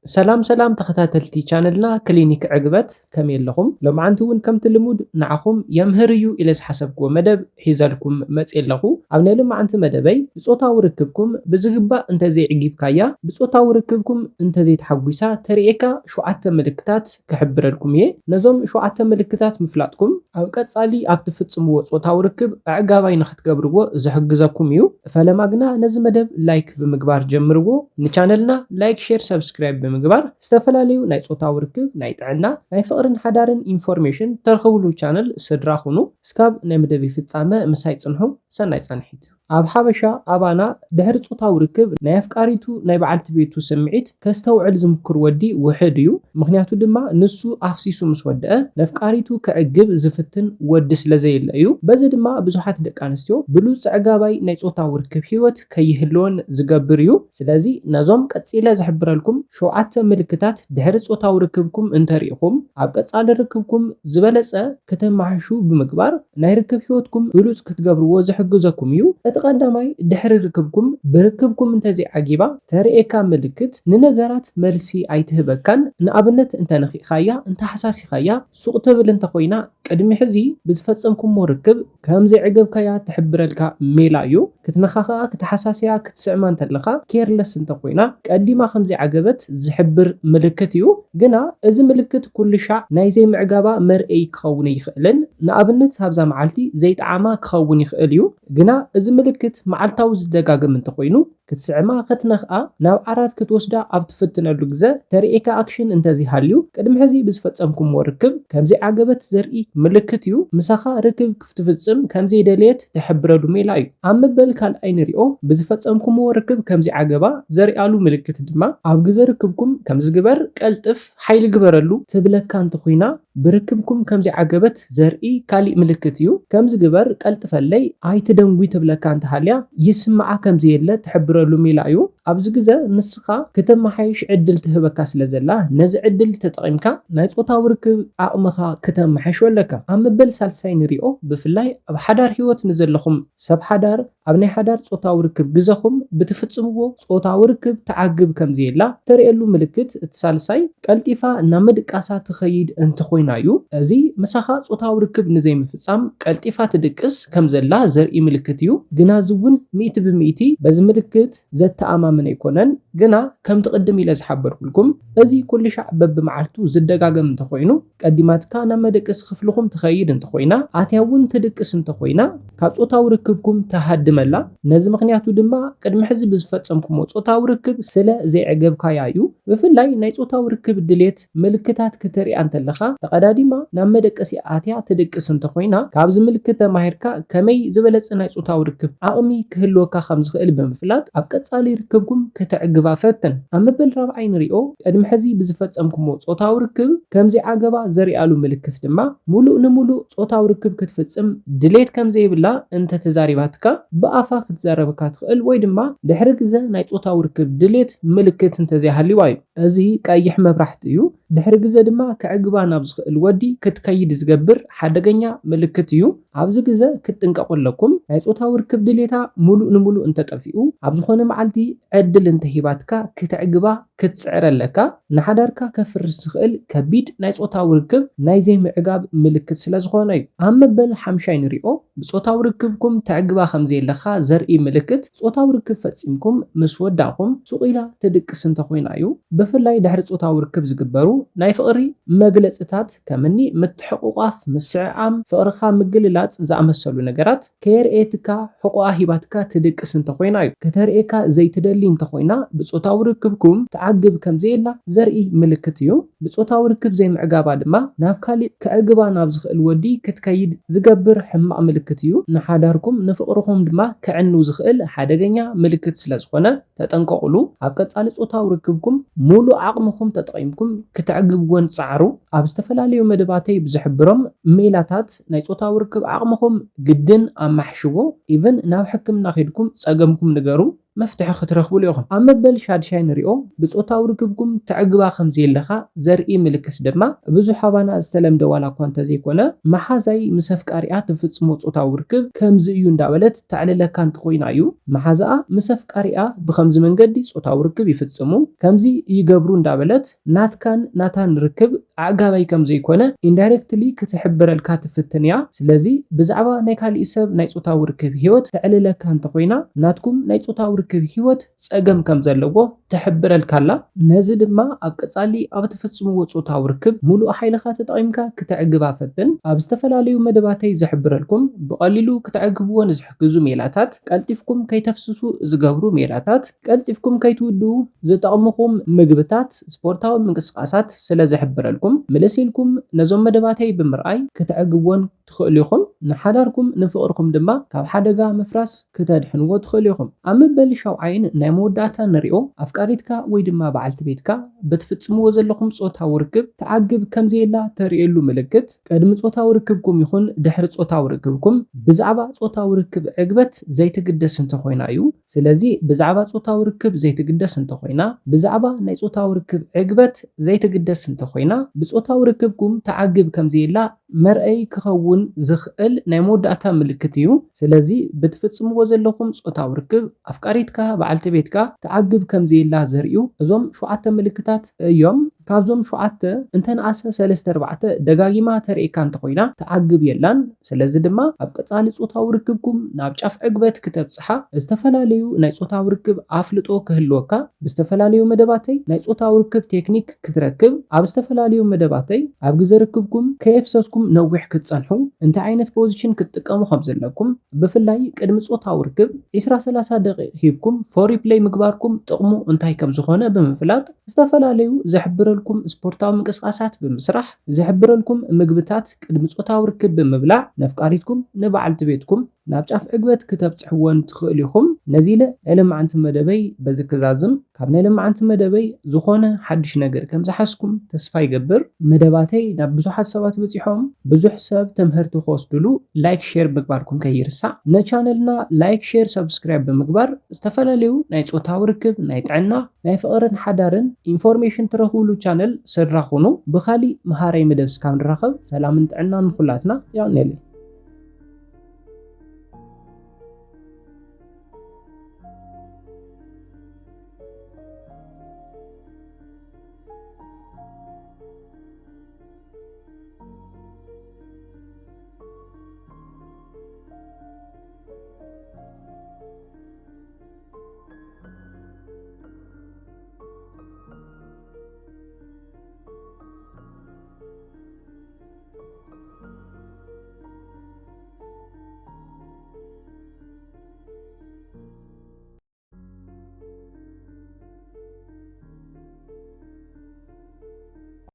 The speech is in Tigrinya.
ሰላም ሰላም ተኸታተልቲ ቻነልና ክሊኒክ ዕግበት፣ ከመይ ኣለኹም? ሎማዓንቲ እውን ከምቲ ልሙድ ንዓኹም የምህር እዩ ኢለ ዝሓሰብክዎ መደብ ሒዘልኩም መፅእ ኣለኹ። ኣብ ናይ ሎማዓንቲ መደበይ ብፆታዊ ርክብኩም ብዝግባእ እንተዘይዕጊብካያ፣ ብፆታዊ ርክብኩም እንተዘይተሓጒሳ ተርእየካ ሸውዓተ ምልክታት ክሕብረልኩም እየ። ነዞም ሸውዓተ ምልክታት ምፍላጥኩም ኣብ ቀፃሊ ኣብ ትፍፅምዎ ፆታዊ ርክብ ኣዕጋባይ ንክትገብርዎ ዝሕግዘኩም እዩ። ፈለማ ግና ነዚ መደብ ላይክ ብምግባር ጀምርዎ። ንቻነልና ላይክ፣ ሼር፣ ሰብስክራይብ ብምግባር ዝተፈላለዩ ናይ ፆታዊ ርክብ፣ ናይ ጥዕና፣ ናይ ፍቕርን ሓዳርን ኢንፎርሜሽን ተርኽብሉ ቻነል ስድራ ኩኑ። እስካብ ናይ መደብ ፍጻመ ምሳይ ጽንሑ። ሰናይ ጻንሒት። ኣብ ሓበሻ ኣባና ድሕሪ ጾታዊ ርክብ ናይ ኣፍቃሪቱ ናይ በዓልቲ ቤቱ ስምዒት ከስተውዕል ዝምክር ወዲ ውሕድ እዩ። ምኽንያቱ ድማ ንሱ ኣፍሲሱ ምስ ወደአ ነፍቃሪቱ ክዕግብ ዝፍትን ወዲ ስለ ዘየለ እዩ። በዚ ድማ ብዙሓት ደቂ ኣንስትዮ ብሉጽ ኣዕጋባይ ናይ ጾታዊ ርክብ ህይወት ከይህልወን ዝገብር እዩ። ስለዚ ነዞም ቀጺለ ዝሕብረልኩም ሸውዓተ ምልክታት ድሕሪ ጾታዊ ርክብኩም እንተሪኢኹም ኣብ ቀጻሊ ርክብኩም ዝበለጸ ከተማሕሹ ብምግባር ናይ ርክብ ህይወትኩም ብሉጽ ክትገብርዎ ዝሕግዘኩም እዩ። እቲ ቀዳማይ ድሕሪ ርክብኩም ብርክብኩም እንተዘይዓጊባ ተርእየካ ምልክት ንነገራት መልሲ ኣይትህበካን። ንኣብነት እንተነኺእኻያ፣ እንተሓሳሲኻያ፣ ሱቕ ትብል እንተኾይና ቅድሚ ሕዚ ብዝፈጸምኩሞ ርክብ ከም ዘይዕገብካያ ትሕብረልካ ሜላ እዩ። ክትነኻኽኣ፣ ክትሓሳስያ፣ ክትስዕማ እንተለኻ ኬርለስ እንተኾይና ቀዲማ ከም ዘይዓገበት ዝሕብር ምልክት እዩ። ግና እዚ ምልክት ኩሉ ሻዕ ናይ ዘይምዕጋባ መርኣይ ክኸውን ኣይኽእልን። ንኣብነት ኣብዛ መዓልቲ ዘይጠዓማ ክኸውን ይኽእል እዩ። ግና እዚ ምልክት መዓልታዊ ዝደጋገም እንተኾይኑ ክትስዕማ፣ ክትነኽኣ፣ ናብ ዓራት ክትወስዳ ኣብ ትፍትነሉ ግዘ ተርእየካ ኣክሽን እንተዘይሃልዩ ቅድሚ ሕዚ ብዝፈጸምኩሞ ርክብ ከም ዘይዓገበት ዘርኢ ምልክት እዩ። ምሳኻ ርክብ ክትፍጽም ከም ዘይደለየት ትሕብረሉ ሜላ እዩ። ኣብ መበል ካልኣይ ንሪኦ ብዝፈጸምኩሞ ርክብ ከም ዘይዓገባ ዘርእያሉ ምልክት ድማ ኣብ ግዘ ርክብኩም ከም ዝግበር ቀልጥፍ ሓይሊ ግበረሉ ትብለካ እንተኾይና ብርክብኩም ከም ዘይዓገበት ዘርኢ ካሊእ ምልክት እዩ። ከም ዝግበር ቀልጥፈለይ ኣይትደንጉይ ትብለካ እንተሃልያ ይስምዓ ከም ዘየለ ትሕብረሉ ሜላ እዩ። ኣብዚ ግዘ ንስኻ ክተመሓይሽ ዕድል ትህበካ ስለ ዘላ ነዚ ዕድል ተጠቒምካ ናይ ጾታዊ ርክብ ዓቕምኻ ክተመሓይሾ ኣለካ። ኣብ መበል ሳልሳይ ንሪኦ ብፍላይ ኣብ ሓዳር ህይወት ንዘለኹም ሰብ ሓዳር ኣብ ናይ ሓዳር ጾታዊ ርክብ ግዘኹም ብትፍጽምዎ ጾታዊ ርክብ ትዓግብ ከም ዘየላ ተርእየሉ ምልክት እቲ ሳልሳይ ቀልጢፋ ናብ ምድቃሳ ትኸይድ እንተኾይና እዩ። እዚ ምሳኻ ጾታዊ ርክብ ንዘይምፍጻም ቀልጢፋ ትድቅስ ከም ዘላ ዘርኢ ምልክት እዩ። ግና እዚ እውን ሚእቲ ብሚእቲ በዚ ምልክት ዘተኣማምን ኣይኮነን። ግና ከምቲ ቅድም ኢለ ዝሓበርኩልኩም እዚ ኩሉ ሻዕ በብመዓልቱ ዝደጋገም እንተኾይኑ ቀዲማትካ ናብ መደቀሲ ክፍልኹም ትኸይድ እንተኾይና ኣትያ እውን ትድቅስ እንተኾይና ካብ ጾታዊ ርክብኩም ትሃድም ኣላ። ነዚ ምኽንያቱ ድማ ቅድሚ ሕዚ ብዝፈጸምኩሞ ጾታዊ ርክብ ስለ ዘይዕገብካያ እዩ። ብፍላይ ናይ ጾታዊ ርክብ ድሌት ምልክታት ክተሪኣ እንተለኻ ተቐዳዲማ ናብ መደቀሲ ኣትያ ትድቅስ እንተኾይና ካብዚ ምልክት ተማሂርካ ከመይ ዝበለጸ ናይ ጾታዊ ርክብ ዓቕሚ ክህልወካ ከም ዝኽእል ብምፍላጥ ኣብ ቀጻሊ ርክብኩም ከተዕግባ ፈትን። ኣብ መበል ራብዓይ ንሪኦ ቅድሚ ሕዚ ብዝፈጸምኩሞ ጾታዊ ርክብ ከም ዘይዓገባ ዘርእያሉ ምልክት ድማ ሙሉእ ንሙሉእ ጾታዊ ርክብ ክትፍጽም ድሌት ከም ዘይብላ እንተተዛሪባትካ ብኣፋ ክትዛረበካ ትኽእል ወይ ድማ ድሕሪ ግዘ ናይ ጾታዊ ርክብ ድሌት ምልክት እንተዘይሃልዋ እዩ። እዚ ቀይሕ መብራህቲ እዩ። ድሕሪ ግዘ ድማ ከዕግባ ናብ ዝኽእል ወዲ ክትከይድ ዝገብር ሓደገኛ ምልክት እዩ። ኣብዚ ግዘ ክትጥንቀቑ ኣለኩም። ናይ ጾታዊ ርክብ ድሌታ ሙሉእ ንሙሉእ እንተጠፊኡ ኣብ ዝኾነ መዓልቲ ዕድል እንተሂባትካ ክተዕግባ ክትጽዕር ኣለካ። ንሓዳርካ ከፍርስ ዝኽእል ከቢድ ናይ ጾታዊ ርክብ ናይ ዘይምዕጋብ ምልክት ስለ ዝኾነ እዩ። ኣብ መበል ሓምሻይ ንሪኦ ብጾታዊ ርክብኩም ተዕግባ ከም ዘየለኻ ዘርኢ ምልክት ጾታዊ ርክብ ፈጺምኩም ምስ ወዳእኹም ሱቕ ኢላ ትድቅስ እንተኾይና እዩ። ብፍላይ ድሕሪ ጾታዊ ርክብ ዝግበሩ ናይ ፍቕሪ መግለጽታት ከምኒ ምትሕቑቋፍ፣ ምስዕዓም፣ ፍቕርኻ ምግልላጽ ዝኣመሰሉ ነገራት ከየርእየትካ ሕቖኣ ሂባትካ ትድቅስ እንተኾይና እዩ። ከተርእየካ ዘይትደሊ እንተኾይና ብጾታዊ ርክብኩም ትዓግብ ከም ዘየላ ዘርኢ ምልክት እዩ። ብጾታዊ ርክብ ዘይምዕጋባ ድማ ናብ ካሊእ ከዕግባ ናብ ዝኽእል ወዲ ክትከይድ ዝገብር ሕማቕ ምልክት እዩ። ንሓዳርኩም ንፍቕርኹም ድማ ከዕንው ዝኽእል ሓደገኛ ምልክት ስለ ዝኾነ ተጠንቀቑሉ። ኣብ ቀጻሊ ጾታዊ ርክብኩም ሙሉእ ዓቕምኹም ተጠቒምኩም ክተዕግብወን ጸዓሩ። ኣብ ዝተፈላለዩ መደባተይ ብዝሕብሮም ሜላታት ናይ ጾታዊ ርክብ ዓቕምኹም ግድን ኣማሕሽዎ። ኢቭን ናብ ሕክምና ኬድኩም ጸገምኩም ንገሩ። መፍትሒ ክትረኽብሉ ኢኹም። ኣብ መበል ሻድሻይ ንሪኦ፣ ብጾታዊ ርክብኩም ተዕግባ ከም ዘየለኻ ዘርኢ ምልክት ድማ ብዙሕ ኣባና ዝተለምደ ዋላ እኳ እንተዘይኮነ፣ መሓዛይ ምስ ኣፍቃሪኣ ትፍጽሞ ጾታዊ ርክብ ከምዚ እዩ እንዳበለት ተዕልለካ እንተኾይና እዩ። መሓዛኣ ምስ ኣፍቃሪኣ ብኸምዚ መንገዲ ጾታዊ ርክብ ይፍጽሙ፣ ከምዚ ይገብሩ እንዳበለት ናትካን ናታን ርክብ ኣዕጋባይ ከም ዘይኮነ ኢንዳይሬክትሊ ክትሕብረልካ ትፍትን እያ። ስለዚ ብዛዕባ ናይ ካሊእ ሰብ ናይ ጾታዊ ርክብ ህይወት ተዕልለካ እንተኾይና፣ ናትኩም ናይ ጾታዊ ርክብ ህይወት ጸገም ከም ዘለዎ ትሕብረልካ ኣላ። ነዚ ድማ ኣብ ቀጻሊ ኣብ ትፍጽምዎ ጾታዊ ርክብ ሙሉእ ሓይልኻ ተጠቒምካ ክተዕግባ ፈትን። ኣብ ዝተፈላለዩ መደባተይ ዘሕብረልኩም ብቐሊሉ ክተዕግብዎ ንዝሕግዙ ሜላታት፣ ቀልጢፍኩም ከይተፍስሱ ዝገብሩ ሜላታት፣ ቀልጢፍኩም ከይትውድኡ ዝጠቕምኹም ምግብታት፣ ስፖርታዊ ምንቅስቃሳት ስለ ዘሕብረልኩም፣ ምልስ ኢልኩም ነዞም መደባተይ ብምርኣይ ክተዕግብዎን ትኽእሉ ኢኹም። ንሓዳርኩም ንፍቕርኩም ድማ ካብ ሓደጋ ምፍራስ ክተድሕንዎ ትኽእሉ ኢኹም። ኣብ መበል ሻውዓይን ናይ መወዳእታ ንሪኦ፣ ኣፍቃሪትካ ወይ ድማ በዓልቲ ቤትካ በትፍጽምዎ ዘለኹም ጾታዊ ርክብ ተዓግብ ከም ዘየላ ተርእየሉ ምልክት፣ ቅድሚ ጾታዊ ርክብኩም ይኹን ድሕሪ ጾታዊ ርክብኩም ብዛዕባ ጾታዊ ርክብ ዕግበት ዘይትግደስ እንተኾይና እዩ። ስለዚ ብዛዕባ ጾታዊ ርክብ ዘይትግደስ እንተኾይና፣ ብዛዕባ ናይ ጾታዊ ርክብ ዕግበት ዘይትግደስ እንተኾይና፣ ብጾታዊ ርክብኩም ተዓግብ ከም ዘየላ መርኣይ ክኸውን ዝኽእል ናይ መወዳእታ ምልክት እዩ። ስለዚ ብትፍጽምዎ ዘለኹም ጾታዊ ርክብ ኣፍቃሪትካ፣ በዓልቲ ቤትካ ተዓግብ ከም ዘየላ ዘርእዩ እዞም ሸውዓተ ምልክታት እዮም። ካብዞም ሸውዓተ እንተንኣሰ ሰለስተ ኣርባዕተ ደጋጊማ ተርእየካ እንተኾይና ተዓግብ የላን። ስለዚ ድማ ኣብ ቀጻሊ ጾታዊ ርክብኩም ናብ ጫፍ ዕግበት ክተብጽሓ ዝተፈላለዩ ናይ ጾታዊ ርክብ ኣፍልጦ ክህልወካ፣ ብዝተፈላለዩ መደባተይ ናይ ጾታዊ ርክብ ቴክኒክ ክትረክብ፣ ኣብ ዝተፈላለዩ መደባተይ ኣብ ግዜ ርክብኩም ከየፍሰስኩም ነዊሕ ክትጸንሑ፣ እንታይ ዓይነት ፖዚሽን ክትጥቀሙ ከም ዘለኩም፣ ብፍላይ ቅድሚ ጾታዊ ርክብ ዕስራ ሰላሳ ደቂቕ ሂብኩም ፎሪፕለይ ምግባርኩም ጥቕሙ እንታይ ከም ዝኾነ ብምፍላጥ፣ ዝተፈላለዩ ዘሕብረልኩም ስፖርታዊ ምንቅስቃሳት ብምስራሕ፣ ዘሕብረልኩም ምግብታት ቅድሚ ጾታዊ ርክብ ብምብላዕ፣ ነፍቃሪትኩም ንበዓልቲ ቤትኩም ናብ ጫፍ ዕግበት ክተብጽሕወን ትኽእሉ ኢኹም። ነዚ ኢለ ናይ ለማዓንቲ መደበይ በዚ ክዛዝም። ካብ ናይ ለማዓንቲ መደበይ ዝኾነ ሓድሽ ነገር ከም ዝሓዝኩም ተስፋ ይገብር። መደባተይ ናብ ብዙሓት ሰባት በጺሖም፣ ብዙሕ ሰብ ትምህርቲ ክወስድሉ ላይክ፣ ሼር ምግባርኩም ከይርሳዕ። ነቻነልና ላይክ፣ ሼር፣ ሰብስክራይብ ብምግባር ዝተፈላለዩ ናይ ጾታዊ ርክብ፣ ናይ ጥዕና፣ ናይ ፍቕርን ሓዳርን ኢንፎርሜሽን ትረኽብሉ ቻነል ስድራ ኩኑ። ብኻሊእ መሃራይ መደብ እስካብ ንራኸብ ሰላምን ጥዕናን ንኹላትና። ያው ኔሊ።